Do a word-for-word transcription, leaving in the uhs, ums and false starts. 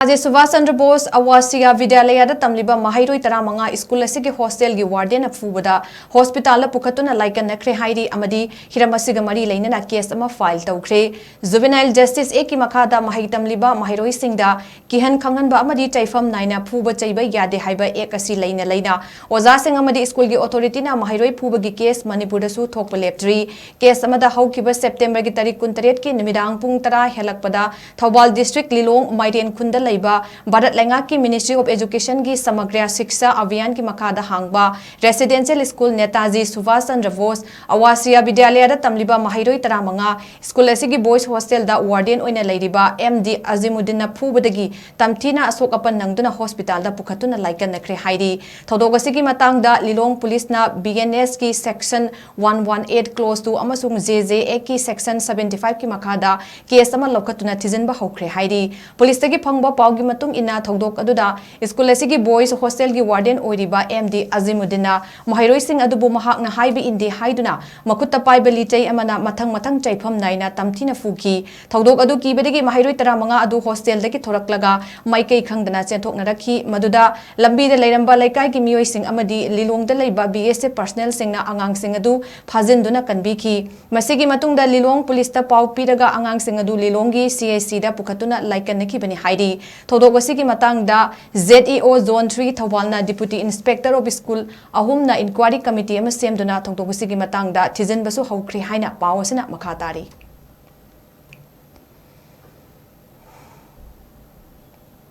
ꯅꯦꯇꯥꯖꯤ ꯁꯨꯚꯥꯁ ꯆꯟꯗ꯭ꯔ ꯕꯣꯁ ꯑꯋꯥꯁꯤꯌꯥ ꯚꯤꯗ꯭ꯌꯥꯂꯌꯥꯗ ꯇꯝꯂꯤꯕ ꯃꯍꯩꯔꯣꯏ ꯇꯔꯥꯃꯉꯥ ꯁ꯭ꯀꯨꯜ ꯑꯁꯤꯒꯤ ꯍꯣꯁꯇꯦꯜꯒꯤ ꯋꯥꯔꯗꯦꯟꯅ ꯐꯨꯕꯗ ꯍꯣꯁꯄꯤꯇꯥꯜꯗ ꯄꯨꯈꯠꯇꯨꯅ ꯂꯥꯏꯀꯠꯅꯈ꯭ꯔꯦ ꯍꯥꯏꯔꯤ ꯑꯃꯗꯤ ꯍꯤꯔꯝ ꯑꯁꯤꯒ ꯃꯔꯤ ꯂꯩꯅꯅ ꯀꯦꯁ ꯑꯃ ꯐꯥꯏꯜ ꯇꯧꯈ꯭ꯔꯦ꯫ ꯖꯨꯚꯦꯅꯥꯏꯜ ꯖꯁꯇꯤꯁ ꯑꯦꯛꯀꯤ ꯃꯈꯥꯗ ꯃꯍꯩ ꯇꯝꯂꯤꯕ ꯃꯍꯩꯔꯣꯏꯁꯤꯡꯗ ꯀꯤꯍꯟ ꯈꯪꯍꯟꯕ ꯑꯃꯗꯤ ꯆꯩꯐꯝ ꯅꯥꯏꯅ ꯐꯨꯕ ꯆꯩꯕ ꯌꯥꯗꯦ ꯍꯥꯏꯕ ꯑꯦꯛ ꯑꯁꯤ ꯂꯩꯅ ꯂꯩꯅ ꯑꯣꯖꯥꯁꯤꯡ ꯑꯃꯗꯤ ꯁ꯭ꯀꯨꯜꯒꯤ ꯑꯣꯊꯣꯔꯤꯇꯤꯅ ꯃꯍꯩꯔꯣꯏ ꯐꯨꯕꯒꯤ ꯀꯦꯁ ꯃꯅꯤꯄꯨꯔꯗꯁꯨ ꯊꯣꯛꯄ ꯂꯦꯞꯇ꯭ꯔꯤ꯫ ꯀꯦꯁ ꯑꯃꯗ ꯍꯧꯈꯤꯕ ꯁꯦꯞꯇꯦꯝꯕꯔꯒꯤ ꯇꯥꯔꯤꯛ ꯀꯨꯟꯇꯔꯦꯠꯀꯤ ꯅꯨꯃꯤꯗꯥꯡ ꯄꯨꯡ ꯇꯔꯥ ꯍꯦꯜꯂꯛꯄꯗ ꯊꯧꯕꯥꯜ ꯗꯤꯁꯇ꯭ꯔꯤꯛ ꯂꯤꯂꯣꯡ ꯃꯥꯏꯔꯦꯟ ꯈꯨꯟꯗ ꯂꯩꯕ ꯚꯥꯔꯠ ꯂꯩꯉꯥꯛꯀꯤ ꯃꯤꯅꯤꯁꯇ꯭ꯔꯤ ꯑꯣꯐ ꯑꯦꯖꯨꯀꯦꯁꯟꯒꯤ ꯁꯃꯒ꯭ꯔ ꯁꯤꯛꯁꯥ ꯑꯚꯤꯌꯥꯟꯒꯤ ꯃꯈꯥꯗ ꯍꯥꯡꯕ ꯔꯦꯁꯤꯗꯦꯟꯁꯤꯌꯦꯜ ꯁ꯭ꯀꯨꯜ ꯅꯦꯇꯥꯖꯤ ꯁꯨꯚꯥꯁ ꯆꯟꯗ꯭ꯔ ꯕꯣꯁ ꯑꯋꯥꯁꯤꯌꯥ ꯚꯤꯗ꯭ꯌꯥꯂꯌꯥꯗ ꯇꯝꯂꯤꯕ ꯃꯍꯩꯔꯣꯏ ꯇꯔꯥꯃꯉꯥ ꯁ꯭ꯀꯨꯜ ꯑꯁꯤꯒꯤ ꯕꯣꯏꯁ ꯍꯣꯁꯇꯦꯜꯗ ꯋꯥꯔꯗꯦꯟ ꯑꯣꯏꯅ ꯂꯩꯔꯤꯕ ꯑꯦꯝ ꯗꯤ ꯑꯖꯤꯃꯨꯗꯤꯟꯅ ꯐꯨꯕꯗꯒꯤ ꯇꯝꯊꯤꯅ ꯑꯁꯣꯛ ꯑꯄꯟ ꯅꯪꯗꯨꯅ ꯍꯣꯁꯄꯤꯇꯥꯜꯗ ꯄꯨꯈꯠꯇꯨꯅ ꯂꯥꯏꯀꯠꯅꯈ꯭ꯔꯦ ꯍꯥꯏꯔꯤ꯫ ꯊꯧꯗꯣꯛ ꯑꯁꯤꯒꯤ ꯃꯇꯥꯡꯗ ꯂꯤꯂꯣꯡ ꯄꯨꯂꯤꯁꯅ ꯕꯤ ꯑꯦꯟ ꯑꯦꯁꯀꯤ section one one eight clause two ꯑꯃꯁꯨꯡ ꯖꯦ ꯖꯦ ꯑꯦꯛꯀꯤ ꯁꯦꯛꯁꯟ ꯁꯕꯦꯟꯇꯤ ꯐꯥꯏꯚꯀꯤ ꯃꯈꯥꯗ ꯀꯦꯁ ꯑꯃ ꯂꯧꯈꯠꯇꯨꯅ ꯊꯤꯖꯤꯟꯕ ꯍꯧꯈ꯭ꯔꯦ ꯍꯥꯏꯔꯤ꯫ ꯄꯨꯂꯤꯁꯇꯒꯤ ꯐꯪꯕ ꯄꯥꯎꯒꯤ ꯃꯇꯨꯡ ꯏꯟꯅ ꯊꯧꯗꯣꯛ ꯑꯗꯨꯗ ꯁ꯭ꯀꯨꯜ ꯑꯁꯤꯒꯤ ꯕꯣꯏꯁ ꯍꯣꯁꯇꯦꯜꯒꯤ ꯋꯥꯔꯗꯦꯟ ꯑꯣꯏꯔꯤꯕ ꯑꯦꯝ ꯗꯤ ꯑꯖꯤꯃꯨꯗꯤꯟꯅ ꯃꯍꯩꯔꯣꯏꯁꯤꯡ ꯑꯗꯨꯕꯨ ꯃꯍꯥꯛꯅ ꯍꯥꯏꯕ ꯏꯟꯗꯦ ꯍꯥꯏꯗꯨꯅ ꯃꯈꯨꯠꯇ ꯄꯥꯏꯕ ꯂꯤꯆꯩ ꯑꯃꯅ ꯃꯊꯪ ꯃꯊꯪ ꯆꯩꯐꯝ ꯅꯥꯏꯅ ꯇꯝꯊꯤꯅ ꯐꯨꯈꯤ꯫ ꯊꯧꯗꯣꯛ ꯑꯗꯨ ꯀꯤꯕꯗꯒꯤ ꯃꯍꯩꯔꯣꯏ ꯇꯔꯥꯃꯉꯥ ꯑꯗꯨ ꯍꯣꯁꯇꯦꯜꯗꯒꯤ ꯊꯣꯔꯛꯂꯒ ꯃꯥꯏꯀꯩ ꯈꯪꯗꯅ ꯆꯦꯟꯊꯣꯛꯅꯔꯛꯈꯤ꯫ ꯃꯗꯨꯗ ꯂꯝꯕꯤꯗ ꯂꯩꯔꯝꯕ ꯂꯩꯀꯥꯏꯒꯤ ꯃꯤꯑꯣꯏꯁꯤꯡ ꯑꯃꯗꯤ ꯂꯤꯂꯣꯡꯗ ꯂꯩꯕ ꯕꯤ ꯑꯦꯁ ꯑꯦꯐ ꯄꯔꯁꯅꯦꯜꯁꯤꯡꯅ ꯑꯉꯥꯡꯁꯤꯡ ꯑꯗꯨ ꯐꯥꯖꯤꯟꯗꯨꯅ ꯀꯟꯕꯤꯈꯤ꯫ ꯃꯁꯤꯒꯤ ꯃꯇꯨꯡꯗ ꯂꯤꯂꯣꯡ ꯄꯨꯂꯤꯁꯇ ꯄꯥꯎ ꯄꯤꯔꯒ ꯑꯉꯥꯡꯁꯤꯡ ꯑꯗꯨ ꯂꯤꯂꯣꯡꯒꯤ ꯁꯤ ꯑꯩꯆ ꯁꯤꯗ ꯄꯨꯈꯠꯇꯨꯅ ꯂꯥꯏꯀꯠꯅꯈꯤꯕꯅꯤ ꯍꯥꯏꯔꯤ꯫ ꯊꯧꯗꯣꯛ ꯑꯁꯤꯒꯤ ꯃꯇꯥꯡꯗ Z E O zone three ꯊꯧꯕꯥꯜꯅ ꯗꯤꯄꯨꯇꯤ ꯏꯟꯁꯄꯦꯛꯇꯔ ꯑꯣꯐ ꯁ꯭ꯀꯨꯜ ꯑꯍꯨꯝꯅ ꯏꯟꯀ꯭ꯋꯥꯏꯔꯤ ꯀꯃꯤꯇꯤ ꯑꯃ ꯁꯦꯝꯗꯨꯅ ꯊꯧꯗꯣꯛ ꯑꯁꯤꯒꯤ ꯃꯇꯥꯡꯗ ꯊꯤꯖꯤꯟꯕꯁꯨ ꯍꯧꯈ꯭ꯔꯦ ꯍꯥꯏꯅ ꯄꯥꯎ ꯑꯁꯤꯅ ꯃꯈꯥ ꯇꯥꯔꯤ꯫